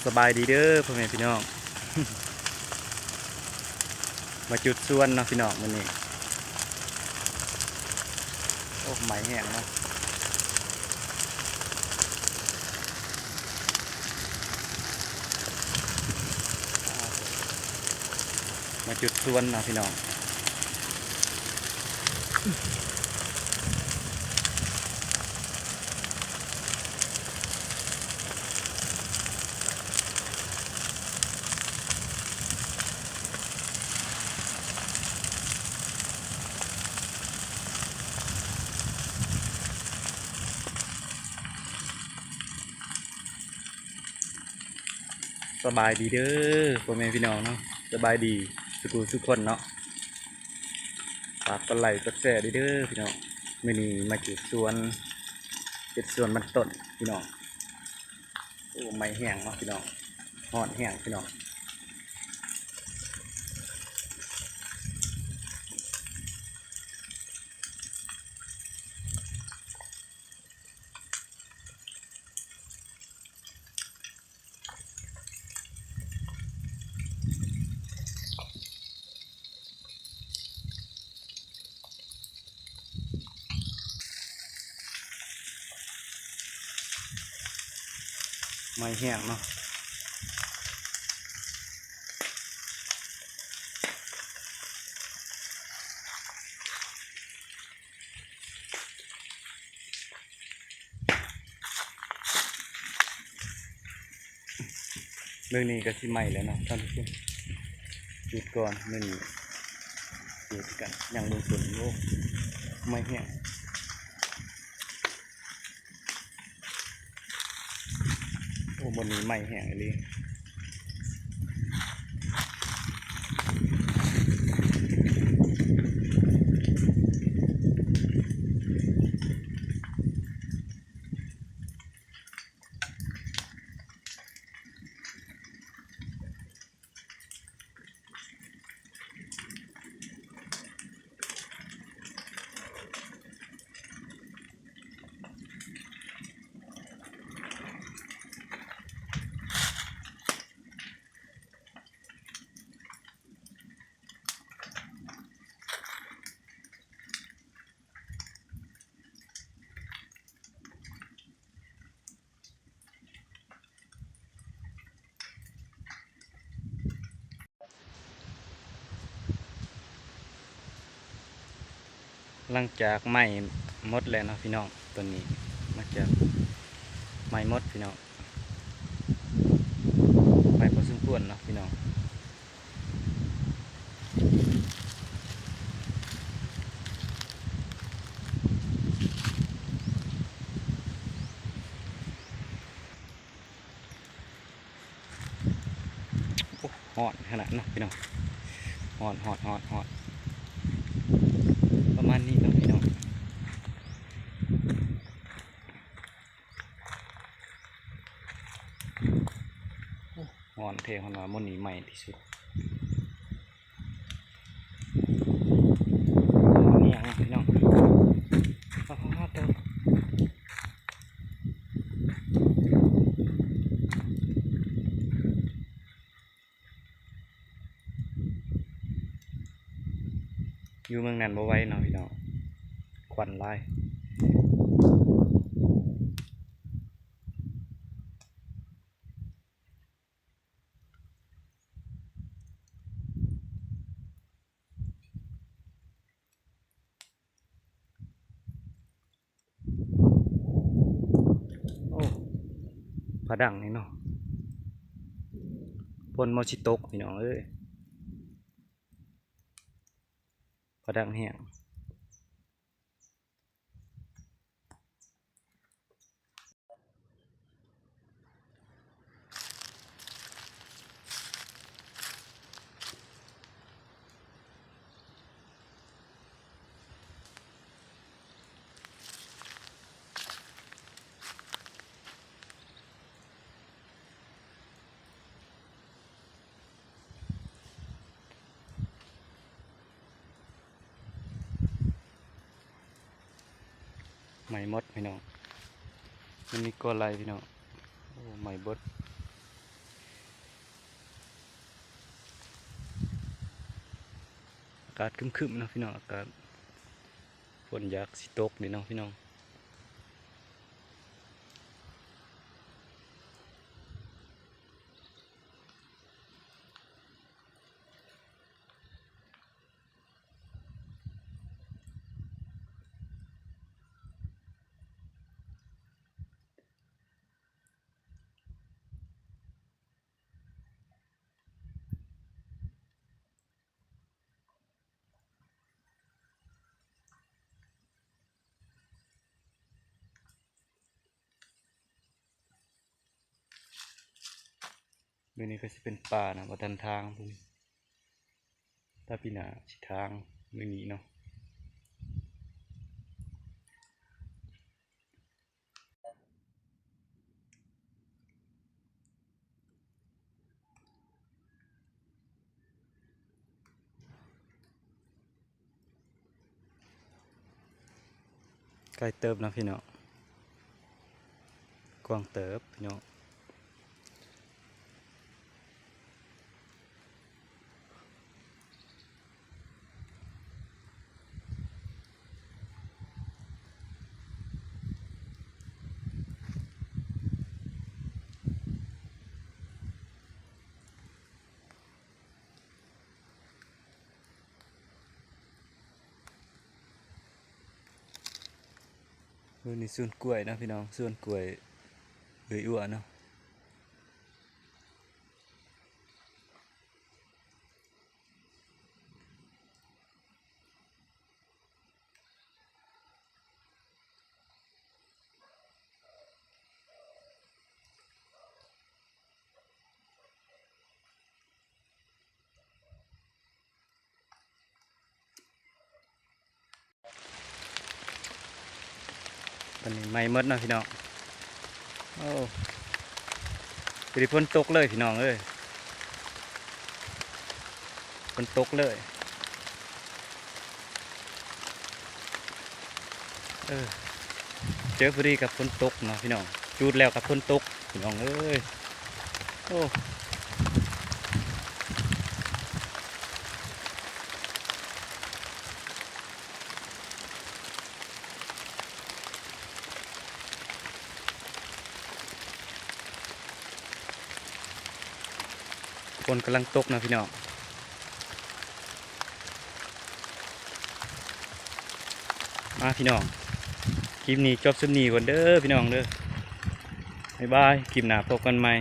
ສະບາຍດີເດີພໍ່ແມ່ພີ່ນ້ອງ ມາຈຸດສວນເນາະພີ່ນ້ອງມື້ນີ້. ໂອ້ ໄໝ້ແຮງເນາະ ມາຈຸດສວນເນາະພີ່ນ້ອງ. ສະບາຍດີເດີພໍ່ແມ່ພີ່ນ້ອງເນາະ ສະບາຍດີສູ່ຜູ້ສູ່ຄົນເນາະ. ຝາກກົດໄລ້ກົດແຊເດີພີ່ນ້ອງ. ມື້ນີ້ມາຈູດສວນ ເຮັດສວນມັນຕົ້ນພີ່ນ້ອງ. ໂອ້ ໄໝ້ແຮງເນາະພີ່ນ້ອງ ຮ້ອນແຮງພີ່ນ້ອງ. ໄໝ້ແຮງເນາະ. ມື້ນີ້ກໍຊິໄໝ້ແລ້ວເນາະທ່ານຜູ້ຊົມ. ຈຸດກ່ອນ ມື້ນີ້ຈຸດກັນ ຍັງເບິ່ງຝົນຢູ່. ໂອ້ ໄໝ້ແຮງ. ໂອ້ ມື້ນີ້ໄໝ້ແຮງອີ່ຫຼີ. ຫຼັງຈາກໄໝ້ໝົດແລ້ວເນາະພີ່ນ້ອງ ຕົວນີ້ ຫຼັງຈາກໄໝ້ໝົດພີ່ນ້ອງ ໄໝ້ພໍສົມຄວນເນາະພີ່ນ້ອງ. ໂອ້ ຮ້ອນຂະໜາດເນາະພີ່ນ້ອງ ຮ້ອນ ຮ້ອນ ຮ້ອນ ຮ້ອນ ປະມານນີ້ເນາະພີ່ນ້ອງ. ໂອ້ ຮ້ອນແທ້ ເພິ່ນວ່າມື້ນີ້ໄໝ້ທີ່ສຸດ. ນີ້ຫຍັງພີ່ນ້ອງ ປາດໂທ້ ຢູ່ເມືອງນັ້ນບໍ່ໄຫວເນາະພີ່ນ້ອງ ຄວັນຫຼາຍ. ໂອ້ ຜາດັງນີ້ເນາະ ຝົນບໍ່ຊິຕົກພີ່ນ້ອງເອີຍ ຜາດັງແຮງ. ໄໝ້ໝົດພີ່ນ້ອງ ມັນມີກໍໄລ່ພີ່ນ້ອງ ໂອ້ ໄໝ້ເບິດ. ກາດຄຶມໆເນາະພີ່ນ້ອງ ອາກາດຝົນຢາກຊິຕົກນີ້ເນາະພີ່ນ້ອງ. ມື້ນີ້ກໍຊິເປັນປ່ານະ ບໍ່ທັນຖາງ ຖ້າປີໜ້າຊິຖາງມື້ນີ້ເນາະ. ໄກເຕີບເນາະພີ່ນ້ອງ ກວ້າງເຕີບພີ່ນ້ອງ. ເອີ ນີ້ສວນກ້ວຍເນາະພີ່ນ້ອງ ສວນກ້ວຍເອື້ອຍອົວເນາະ. ຕອນນີ້ໄໝ້ໝົດເນາະພີ່ນ້ອງ. ໂອ້ ພໍດີຝົນຕົກເລີຍພີ່ນ້ອງເອີຍ ຝົນຕົກເລີຍ. ເອີ ເຈີພໍດີກັບຝົນຕົກເນາະພີ່ນ້ອງ ຈູດແລ້ວກັບຝົນຕົກພີ່ນ້ອງເອີຍ. ໂອ້ ຝົນກຳລັງຕົກເນາະພີ່ນ້ອງ. ມາພີ່ນ້ອງ ຄລິບນີ້ຈົບສ່ຳນີ້ກ່ອນເດີພີ່ນ້ອງເດີ ບາຍບາຍ ຄລິບໜ້າພົບກັນໃໝ່.